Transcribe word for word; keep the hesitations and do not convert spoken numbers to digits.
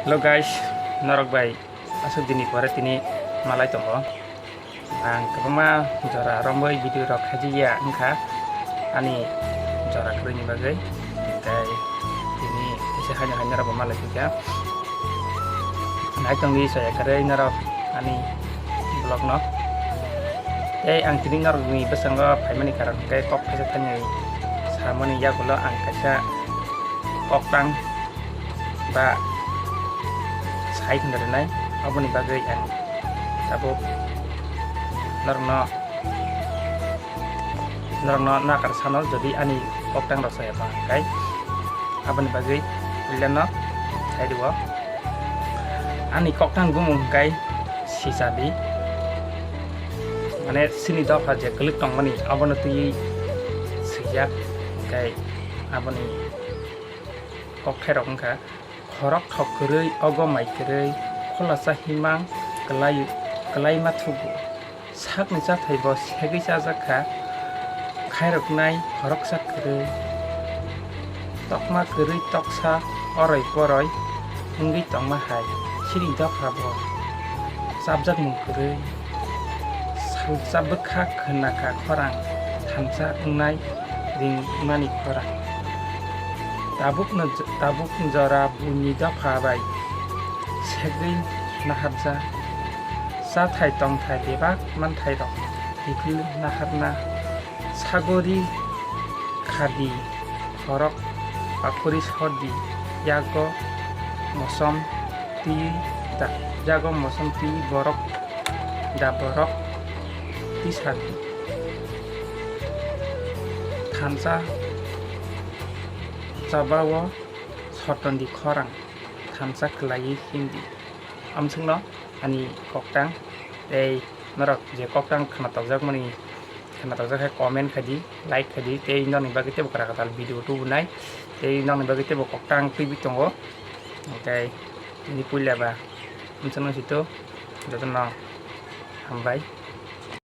Hello guys, norok bai aswk dini pore tini malai tongo. Ang kwbangma jora romwi video rok khaijak ya wngkha, ani jora kwrwini bagwi. Tei tini kisa haino hai norok bo malai phikha. Nai tongwi soya kwrwi norok ani vlog no. Tei ang tini norokni bwskango phaimani karon hwnkhe kok kaisa thani samani yagulo ang kaisa koktang ba sai hwnwi rwnai, aboni bagwi ang tabuk norokno, norokno nakar sano, jodi ani koktang rok saya bang kai, aboni bagwi puilano sai rwo. Ani koktang bumung hwnkhe sichabi, mane chini dopha je kwlwk tongmani abono twiwi swijak, hwnkhe aboni kokthairok wngkha: khorok thok kwrwi, ogo mai kwrwi, khulasa himang kwlai, kwlaima thugo. Sakni chathai bo segwi chajak kha, khairoknai khoroksa kwrwi, tokma kwrwi toksa oroi poroi wngwi tongma hai. Chini dopha bo chapjakmung kwrwi, salsa bwkha khwnakha khorang thansa wngnai ringmani khorang. Tabukno j-, tabuk jora buini dopha bai segwi naharjak. Chathai tongthai bebak manthairok kiphil naharna sagori khadi khorok pakuri sodi, yago mosom twi da, yago mosom twi borok da borok twi sadi. Thansa chabao sotondi khorang thansa kwlaiwi himdi. Amswkno ani koktang tei norok je koktang khna tokjakmani, khna tokjak khe comment khaidi, like khaidi, tei nokni bagwi teibo kwrak kwtal video tubunai, tei nokni bagwi teibo koktang twiwi tongo. Tei tini puila ba amswkno sito, jotono hambai.